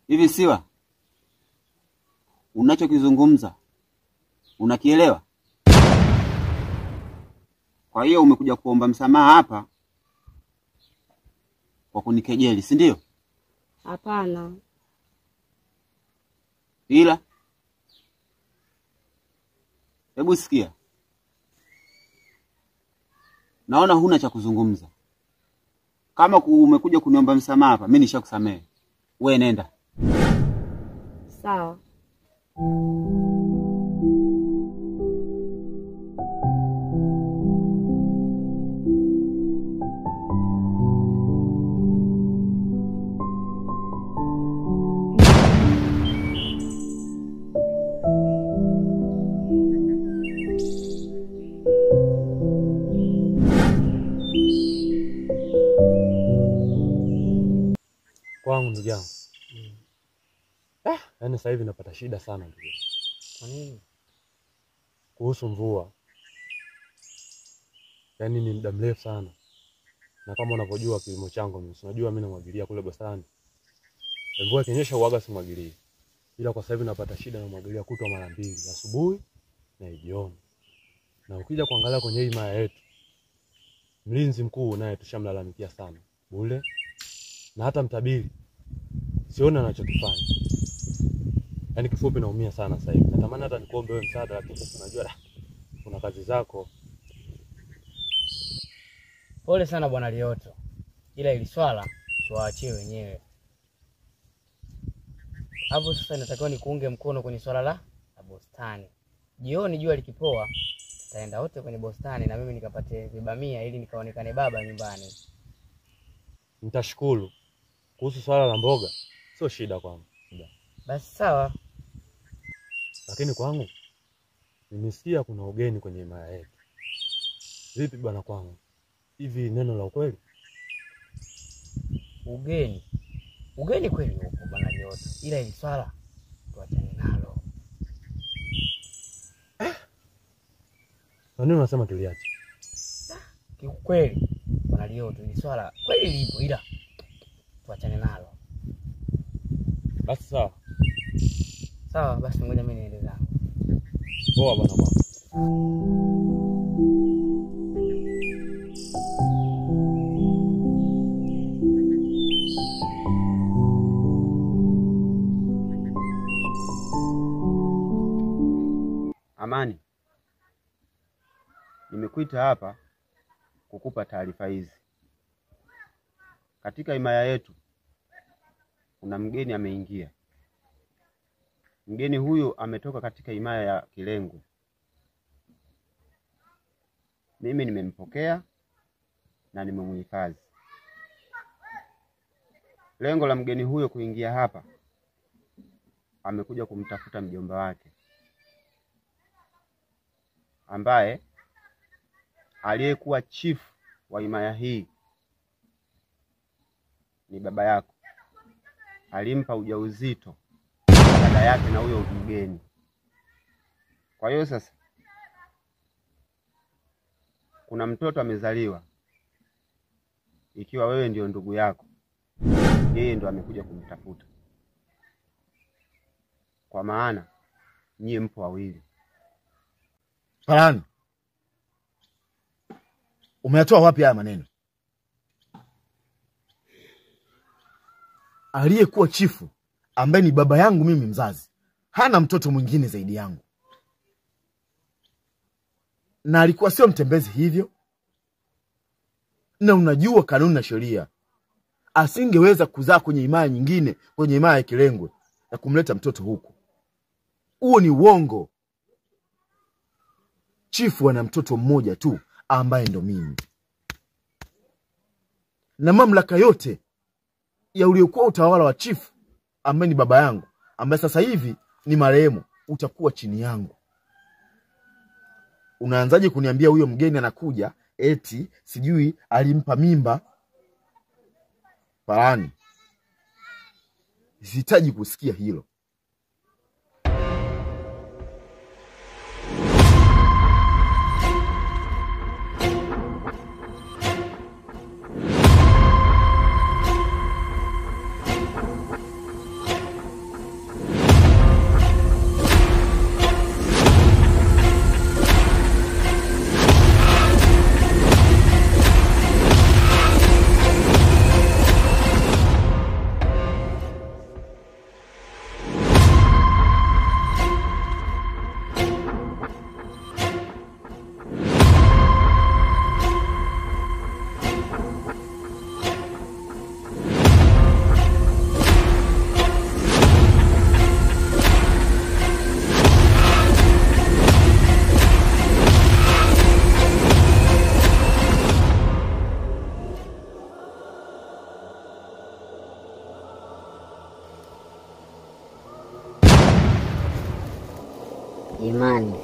Hivi Siwa, unachokizungumza unakielewa? Kwa hiyo umekuja kuomba msamaha hapa kwa kunikejeli, si ndio? Hapana. Ila hebu sikia, naona huna cha kuzungumza. Kama umekuja kuniomba msamaha hapa, mimi nishakusamehe. Wewe nenda. Sawa. Kwangu ndugu yangu. Yaani sasa hivi napata shida sana ndugu yangu. Kwa nini? Kuhusu mvua. Yaani ni muda mrefu sana. Na kama unavyojua kilimo changu mimi, unajua mimi namwagilia kule bustani. Mvua ikinyesha huaga simwagilii. Ila kwa sasa hivi napata shida, namwagilia kutwa mara mbili, asubuhi na jioni. Na ukija kuangalia kwenye hii maya yetu, mlinzi mkuu naye tushamlalamikia sana. Bule na hata mtabiri sioni anachokifanya. Yaani kifupi naumia sana sasa hivi. Natamani hata nikuombe wewe msaada, lakini sasa unajua kuna kazi zako. Pole sana bwana Lioto. Ila ili swala tuwaachie wenyewe. Hapo sasa inatakiwa nikuunge mkono kwenye swala la bustani. Jioni jua likipoa tutaenda wote kwenye bustani na mimi nikapate vibamia ili nikaonekane baba nyumbani. Nitashukuru. Kuhusu swala la mboga sio shida kwangu. Basi sawa. Lakini kwangu nimesikia kuna ugeni kwenye himaya yetu. Vipi bwana kwangu? Hivi neno la ukweli? Ugeni. Ugeni kweli upo bwana Lioto. Ila ili swala tuachane nalo. Na nini unasema tuliache? Kiukweli bwana Lioto, ili swala kweli lipo ila tuachane nalo. Basi sawa. Sawa, basi ngoja mimi niende zangu. Poa bwana bwana. Amani, nimekuita hapa kukupa taarifa hizi. Katika himaya yetu kuna mgeni ameingia. Mgeni huyu ametoka katika himaya ya Kilengwe. Mimi nimempokea na nimemhifadhi. Lengo la mgeni huyo kuingia hapa, amekuja kumtafuta mjomba wake ambaye aliyekuwa chief wa himaya hii ni baba yako. Alimpa ujauzito dada yake na huyo mgeni. Kwa hiyo sasa kuna mtoto amezaliwa, ikiwa wewe ndio ndugu yako, yeye ndo amekuja kumtafuta. Kwa maana nyie mpo wawili. Farani, umeyatoa wapi haya maneno? Aliyekuwa chifu ambaye ni baba yangu mimi mzazi hana mtoto mwingine zaidi yangu, na alikuwa sio mtembezi hivyo. Na unajua kanuni na sheria, asingeweza kuzaa kwenye himaya nyingine, kwenye himaya ya Kilengwe na kumleta mtoto huku. Huo ni uongo. Chifu ana mtoto mmoja tu ambaye ndo mimi, na mamlaka yote ya uliokuwa utawala wa chifu ambaye ni baba yangu, ambaye sasa hivi ni marehemu, utakuwa chini yangu. Unaanzaje kuniambia huyo mgeni anakuja eti sijui alimpa mimba? Farani, sihitaji kusikia hilo. Imani,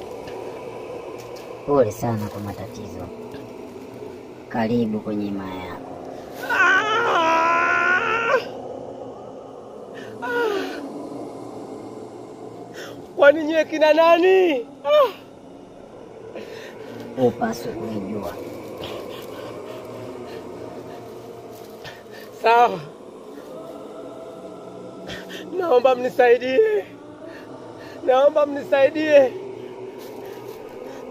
pole sana kwa matatizo. Karibu kwenye himaya yako. Kwani nyie kina nani? Upaswe kuijua. Sawa, naomba mnisaidie, naomba mnisaidie.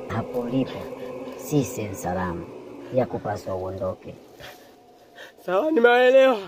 Hapo ulipo si sehemu salama ya kupaswa uondoke. Sawa, nimeelewa.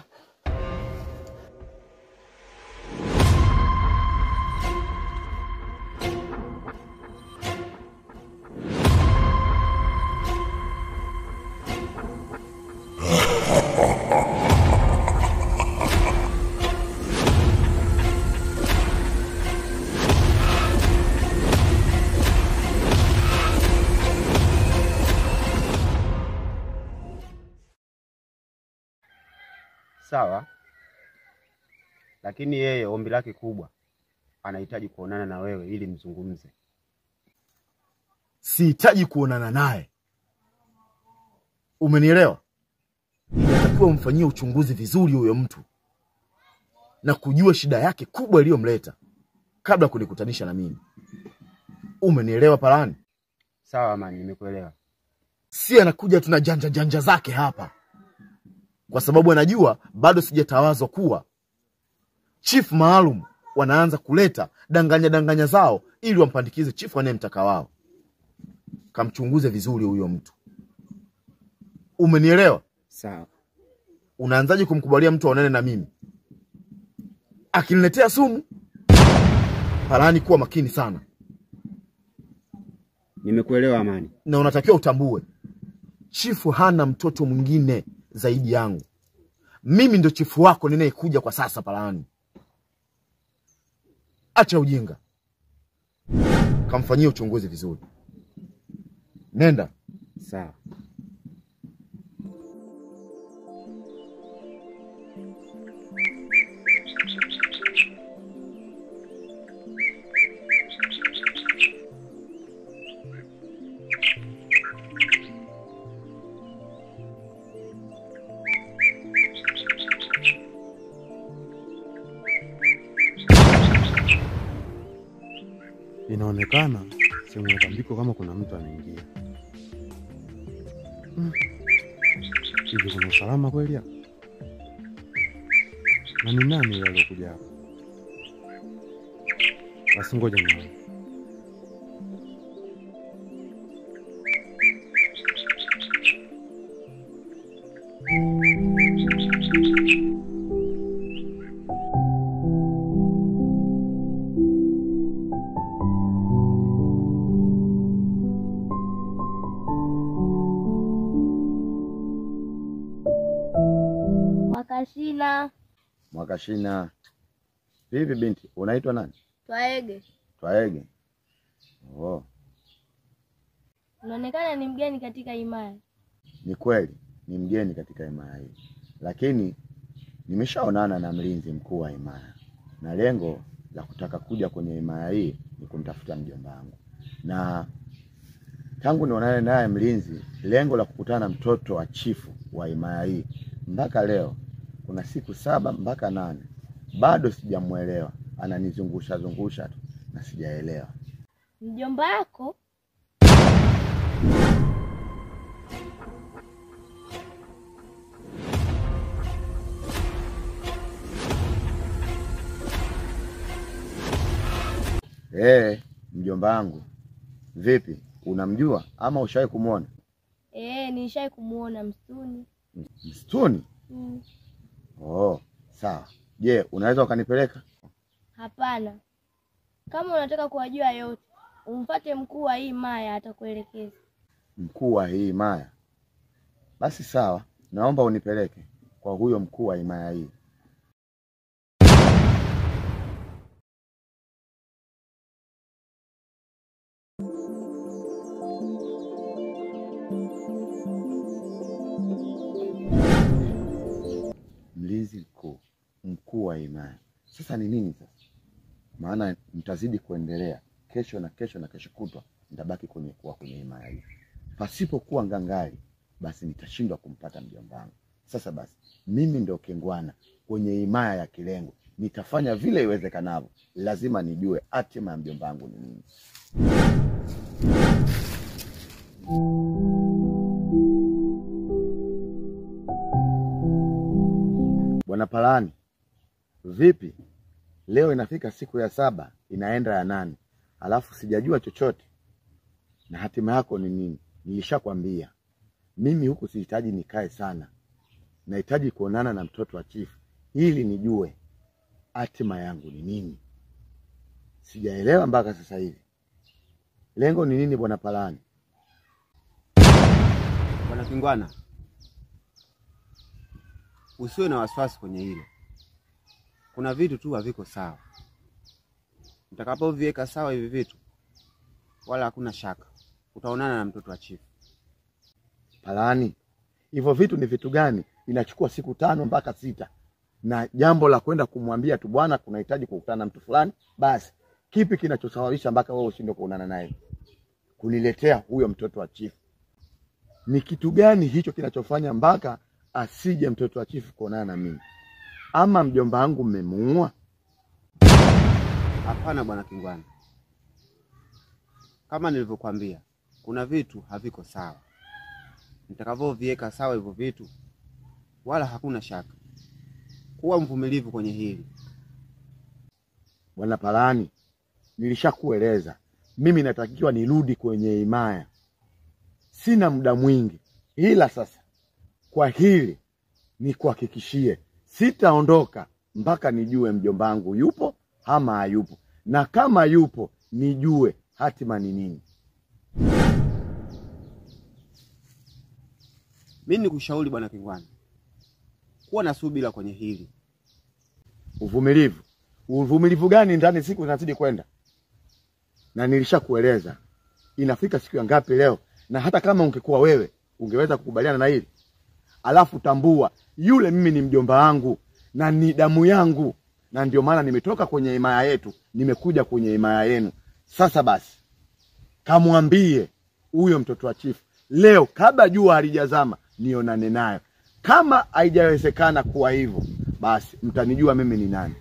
Sawa, lakini yeye ombi lake kubwa anahitaji kuonana na wewe ili mzungumze. Sihitaji kuonana naye, umenielewa? Inatakiwa umfanyie uchunguzi vizuri huyo mtu na kujua shida yake kubwa iliyomleta kabla kunikutanisha na mimi. Umenielewa Palani? Sawa Amani, nimekuelewa. Si anakuja tuna janja janja zake hapa kwa sababu anajua bado sijatawazwa kuwa chief maalum. Wanaanza kuleta danganya danganya zao ili wampandikize chief anayemtaka wao. Kamchunguze vizuri huyo mtu, umenielewa? Sawa. Unaanzaje kumkubalia mtu aonane na mimi akiniletea sumu? Palani, kuwa makini sana. Nimekuelewa Amani. Na unatakiwa utambue chifu hana mtoto mwingine zaidi yangu. Mimi ndo chifu wako ninayekuja kwa sasa Palani. Acha ujinga, kamfanyie uchunguzi vizuri. Nenda. Sawa. Inaonekana sehemu ya tambiko kama kuna mtu ameingia. Hivi kuna usalama kweli hapa? Na ni nani yule aliyokuja hapa? Basi ngoja nione. Mwakashina. Mwakashina. Vipi binti, unaitwa nani? Twaege. Twaege. Oh. Unaonekana ni mgeni katika himaya. Ni kweli, ni mgeni katika himaya hii. Lakini nimeshaonana na mlinzi mkuu wa himaya. Na lengo la kutaka kuja kwenye himaya hii ni kumtafuta mjomba wangu. Na tangu nionane naye mlinzi, lengo la kukutana na mtoto wa chifu wa himaya hii mpaka leo kuna siku 7 mpaka 8 bado sijamuelewa, ananizungusha zungusha tu na sijaelewa. Mjomba wako? Mjomba wangu. Vipi, unamjua ama ushawahi kumuona? Nishawahi kumuona msituni. Msituni? Oh, sawa. Je, unaweza ukanipeleka? Hapana. Kama unataka kuwajua yote, umfuate mkuu wa hii himaya, atakuelekeza. Mkuu wa hii himaya? Basi sawa, naomba unipeleke kwa huyo mkuu wa himaya hii. Mlinzi mkuu, mkuu wa himaya. Sasa ni nini sasa? Maana mtazidi kuendelea kesho na kesho na kesho kutwa nitabaki kwenye kuwa kwenye himaya hii. Pasipokuwa ngangari, basi nitashindwa kumpata mjomba wangu. Sasa basi, mimi ndio Kingwana kwenye himaya ya Kilengwe. Nitafanya vile iwezekanavyo. Lazima nijue hatima ya mjomba wangu ni nini. Bwana Palani, vipi? Leo inafika siku ya 7, inaenda ya 8. Alafu sijajua chochote. Na hatima yako ni nini? Nilishakwambia. Mimi huku sihitaji nikae sana. Nahitaji kuonana na mtoto wa chifu ili nijue hatima yangu ni nini. Sijaelewa mpaka sasa hivi. Lengo ni nini Bwana Palani? Bwana Kingwana, usiwe na wasiwasi kwenye hilo. Kuna vitu tu haviko sawa. Nitakapoviweka sawa hivi vitu, wala hakuna shaka utaonana na mtoto wa chifu. Palani, hivyo vitu ni vitu gani? Inachukua siku 5 mpaka 6. Na jambo la kwenda kumwambia tu bwana kunahitaji kukutana na mtu fulani, basi kipi kinachosababisha mpaka wewe ushindwe kuonana naye? Kuniletea huyo mtoto wa chifu. Ni kitu gani hicho kinachofanya mpaka asije mtoto wa chifu kuonana na mimi? Ama mjomba wangu mmemuua? Hapana Bwana Kingwana. Kama nilivyokuambia, kuna vitu haviko sawa. Nitakavyoviweka sawa hivyo vitu, wala hakuna shaka. Kuwa mvumilivu kwenye hili. Bwana Palani, nilishakueleza mimi natakiwa nirudi kwenye himaya. Sina muda mwingi. Ila sasa kwa hili nikuhakikishie, sitaondoka mpaka nijue mjomba wangu yupo ama hayupo. Na kama yupo nijue hatima ni nini. Mimi nikushauri Bwana Kingwana, kuwa na subira kwenye hili. Uvumilivu. Uvumilivu gani ndani siku zinazidi kwenda? Na nilishakueleza inafika siku ya ngapi leo? Na hata kama ungekuwa wewe ungeweza kukubaliana na hili? Alafu tambua yule mimi ni mjomba wangu na ni damu yangu, na ndio maana nimetoka kwenye himaya yetu nimekuja kwenye himaya yenu. Sasa basi, kamwambie huyo mtoto wa chifu leo kabla jua halijazama nionane naye. Kama haijawezekana kuwa hivyo, basi mtanijua mimi ni nani.